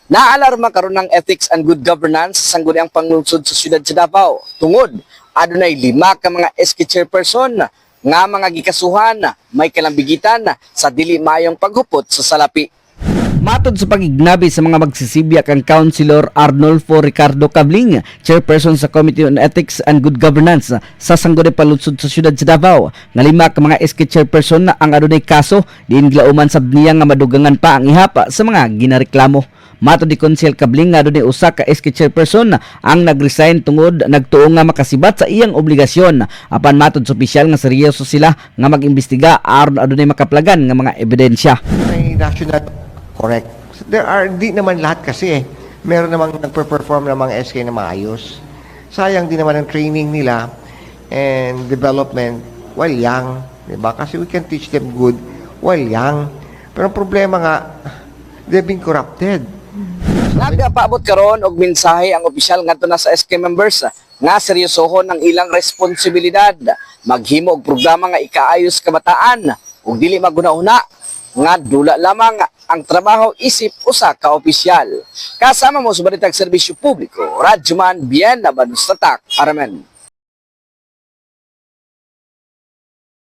Naalarma karon ng ethics and good governance sa Sangguniang Panglungsod sa siyudad sa Davao. Tungod, adunay lima ka mga SK chairperson nga mga gikasuhan may kalambigitan sa dili maayong paghupot sa salapi. Matod sa pagignabi sa mga magsisibya kang Councilor Arnolfo Ricardo Cabling, chairperson sa Committee on Ethics and Good Governance sa Sangguniang Panlungsod sa siyudad sa Davao, nga lima ka mga SK chairperson na ang adunay kaso, diin gilauman sab niya nga madugangan pa ang ihap sa mga ginareklamo. Matod ni Konsehal Cabling nga adunay usa ka SK chairperson ang nagresign tungod nagtuo nga makasibat sa iyang obligasyon. Apan matod sa opisyal nga seryoso sila nga mag-imbestiga aron adunay makaplagan nga mga ebidensya. May national, correct. There are, di naman lahat kasi eh. Meron namang nagpe-perform ng mga SK na maayos. Sayang din naman ang training nila and development while young. Diba? Kasi we can teach them good while young. Pero ang problema nga, they've been corrupted. Nagapaabot karon og mensahe ang opisyal ngadto na sa SK members nga seryosohon ang ilang responsibilidad, maghimo og programa nga ikaayos kabataan ug dili maghuna-huna nga dula lamang ang trabaho isip usa ka opisyal. Kasama mo sa Balitag Serbisyo Publiko, Radyoman Bien Nabanustatak, Aramen.